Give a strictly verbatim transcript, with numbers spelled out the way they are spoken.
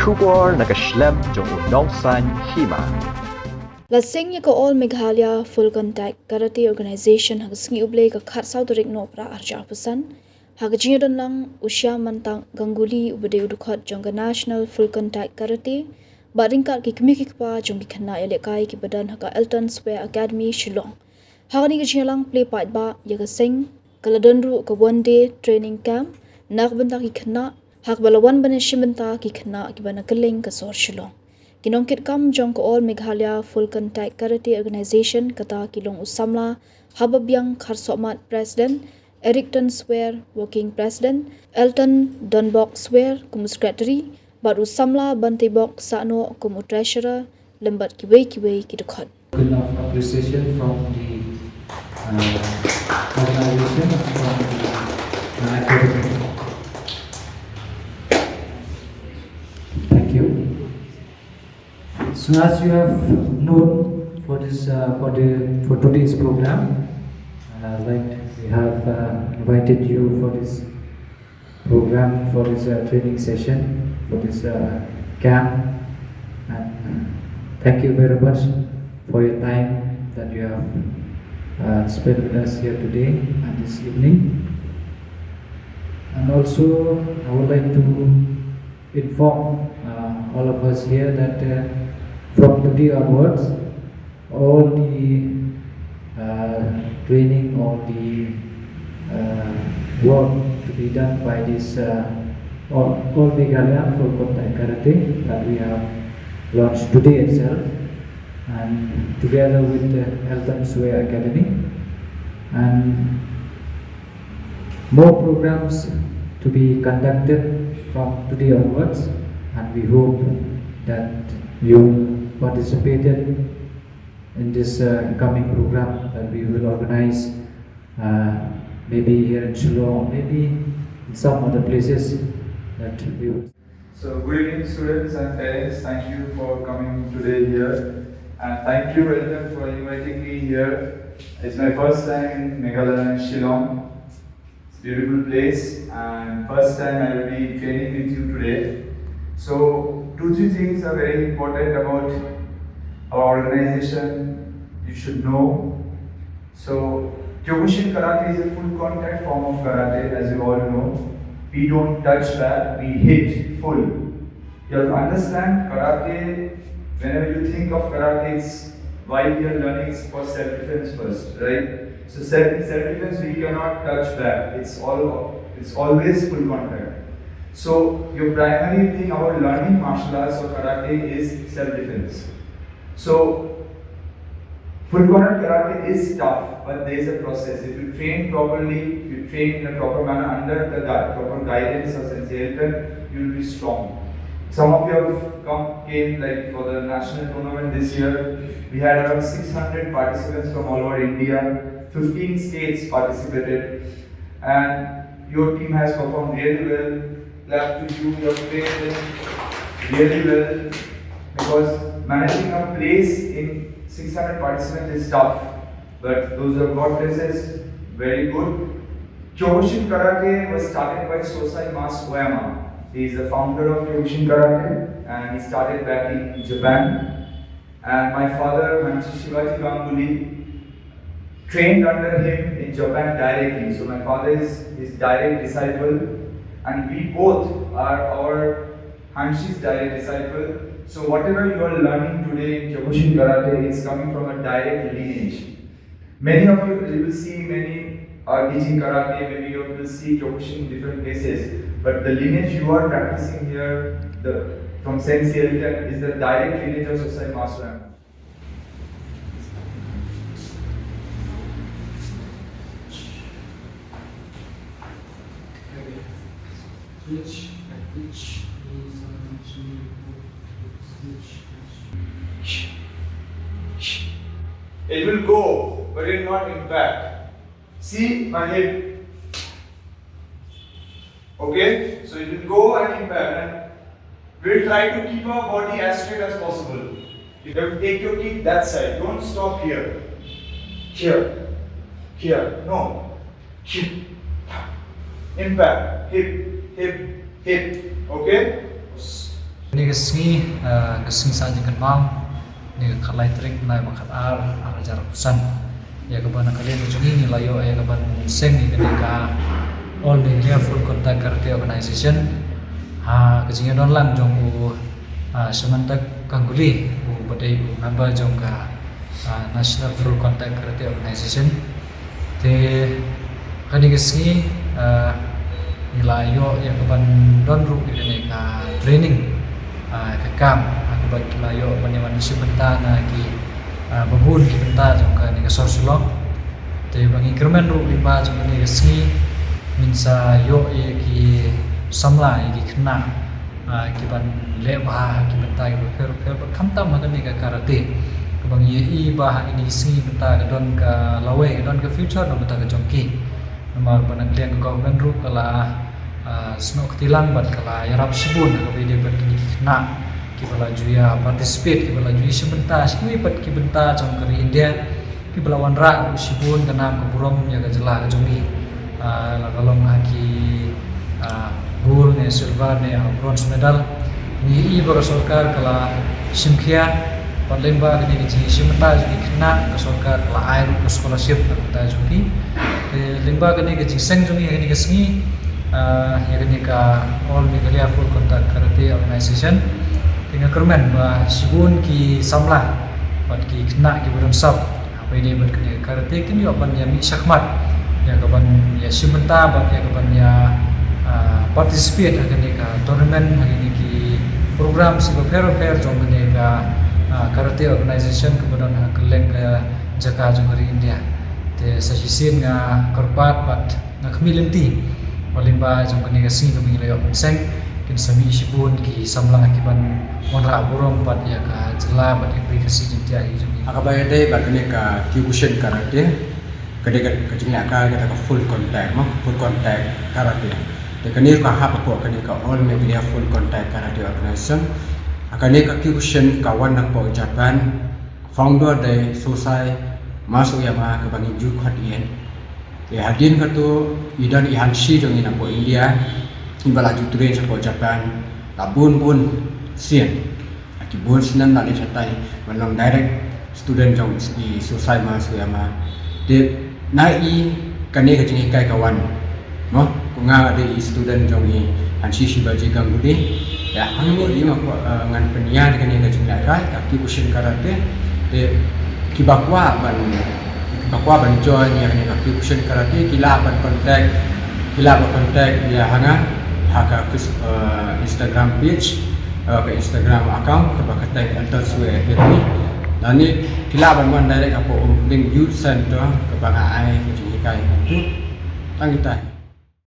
Khubor na ka shlem jong u nongsaiñ hima. La seng ïa ka All Meghalaya Full Contact Karate Organization ha ka sngi U Blei ka khatsaw tarik Nohprah arhajar arphew san ha ka jingïadonlang u Shyam Mantak Ganguly uba dei u dkhot jong ka National Full Contact Karate bad ryngkat ki kmie ki kpa jong ki khynnah ïalehkai kiba don ha ka Elton Square Academy Shillong. Ha kane ka jingïalang plie paidbah ïa ka seng ka la don ruh ka one day training camp na ka bynta ki khynnah ha kaba la wan ban ïashim bynta ki khynnah kiba na kylleng ka sor Shillong. Ki nongkitkam jong ka All Meghalaya Full Contact Karate Organization kata ki long u samla Hababiang Kharsohmat President, Ericton Swer Working President, Elton Donbok Swer kum u Secretary bad u samla Bantibok Sahnoh kum u Treasurer lem bad kiwei kiwei ki dkhot. Token of appreciation from the uh, organization and from the uh, academy. Thank you. So as you have known for this uh, for the for today's program, uh, like we have uh, invited you for this program for this uh, training session, for this uh, camp. And thank you very much for your time that you have uh, spent with us here today and this evening. And also, I would like to inform uh, all of us here that uh, from today onwards, all the uh, training, all the uh, work to be done by this uh, all, all Meghalaya Full Contact Karate that we have launched today itself, and together with the Elton Sway Academy, and more programs to be conducted from today onwards, and we hope that you participated in this uh, coming program that we will organize uh, maybe here in Shillong, maybe in some other places that we will. So, good evening, students and parents. Thank you for coming today here. And thank you, Elton, for inviting me here. It's my first time in Meghalaya and Shillong. It's a beautiful place, and first time I will be training with you today. So, two, three things are very important about our organization you should know. So, Kyokushin karate is a full contact form of karate, as you all know. We don't touch back, we hit full. You have to understand karate, whenever you think of karate, it's while you're learning, it's for self-defense first, right? So self self-defense, we cannot touch back. It's all it's always full contact. So your primary thing about learning martial arts or karate is self-defense. So full contact karate is tough, but there is a process. If you train properly, if you train in a proper manner under the gui- proper guidance of Sensei Elton, you will be strong. Some of you have come came like for the national tournament this year. We had around six hundred participants from all over India. Fifteen states participated, and your team has performed really well. Clap to you. You have trained them really well because managing a place in six hundred participants is tough. But those who have got places, very good. Kyokushin Karate was started by Sosai Mas Oyama. He is the founder of Kyokushin Karate, and he started back in Japan. And my father, Hanshi Shivaji Ganguly, trained under him in Japan directly. So my father is his direct disciple, and we both are our Hanshi's direct disciple. So whatever you are learning today in Kyokushin Karate, it's coming from a direct lineage. Many of you, you will see many are teaching karate, maybe you will see Kyokushin in different places. But the lineage you are practicing here, the from Sensei Elton, is the direct lineage of Sosai Master. Switch, switch, switch. It will go, but it will not impact. See my hip. Okay? So it will go and impact. And we'll try to keep our body as straight as possible. You have to take your kick that side. Don't stop here. Here. Here. No. Hip. Impact. Hip. Hip. Hip. Okay? Kane ka sngi, ah, ka sngi sah jingkynmaw, kane ka khatlai tarik bnai ba khatar, ar hajar arphew san. Ïa kaba na ka liang ka jong ngi ngi la ïoh ïa kaban seng ïa kane ka All Meghalaya Full Contact Karate Organization. Ha ka jingïadon lang jong u, ah, Shyamantak Ganguly, u ba dei u member jong ka, ah, National Full Contact Karate Organization. Te kane ka sngi, ah, ngi la ïoh ïa kaban don ruh ïa kane ka training, ah, ka camp, ah, kaba ngi la ïoh ban ïa wan shim bynta na ki, ah, babun ki bynta jong kane ka sor Shillong. Te ba ngi kyrmen ruh lyngba jong kane ka sngi, ngin sa ïoh ïa ki samla, ïa ki khynnah, ah, ki ban leh bha ha ki bynta kiba pher pher, bad khamtam ha kane ka karate. Kaba ngi ïohi ba ha kine ki sngi mynta ka don ka lawei, ka don ka future na bynta ka jong ki. Namar ba na ka liang ka government ruh ka la, ah, snoh kti lang bad ka la ïarap shibun ha kaba ïadei bad kine ki khynnah kiba la ju ïa participate, kiba la ju ïa shim bynta, shibun pat ki bynta jong ka ri India. Kiba la wanrah ruh shibun ka nam ka burom ïa ka jylla ka jong ngi. Ah, la ka long ha ki, ah, gold ne silver ne, ah, bronze medal. Ngi ïohi ba ka sorkar ka la shim khia, bad lyngba kane ka jingshim bynta jong ki khynnah, ka sorkar ka la ai ruh ka scholarship na ka bynta jong ki. Te lyngba kane ka jingseng jong ngi ha kane ka sngi, ah, ïa kane ka All Meghalaya Full Contact Karate Organization. Te nga kyrmen ba shibun ki samla bad ki khynnah kiba don sap ha kaba ïadei bad kane ka karate kin ïoh ban ïa mih shakhmat ïa kaban ïa shim bynta bad ïa kaban ïa, ah, participate ha kane ka tournament, ha kine ki program kiba pher pher jong kane ka, ah, karate organization kaba don ha kylleng ka jaka jong ka ri India. Te sa shisien nga kyrpad bad nga khmih lynti ba lyngba jong kane ka sngi kaba ngi la ïoh ban seng, kin sa mih shibun ki samla kiban wanrah burom bad ïa ka jylla bad ïa ka ri Khasi Jaiñtia hi jong ngi. Ha kaba ïadei bad kane ka Kyokushin Karate, ka dei ka, ka jinglehkai kata ka full contact, mo, full contact karate. Te kane ka hap hapoh kane ka All Meghalaya Full Contact Karate Organization. Ha kane ka Kyokushin ka wan na hapoh Japan, founder dei Sosai Masuyama kaba ngi ju khot ïa. Te hadien kata i don i Hanshi jong ngi na hapoh India, iba la ju train shapoh Japan la bun bun sien. Ha ki bun snem la leit shatai ban long direct student jong i Sosai Masuyama. Te na i kane ka jinghikai ka wan. Mo, ko nga dei i student jong i Hanshi Shibaji Ganguly. Ïa, hangne i ma ko, eh, ngan pynïaid kane ka jinglehkai ka Kyokushin Karate. Te kiba kwah ban, kiba kwah ban join ïa kane ka Kyokushin Karate, ki lah ban contact, ki lah ban contact ïa ha nga ha ka Face-, eh, Instagram page, eh, ka Instagram account kaba kata Elton Sue Academy. Lane ki lah ban wan direct hapoh Umpling Youth Center kaba nga ai ka jinghikai. Tang kita.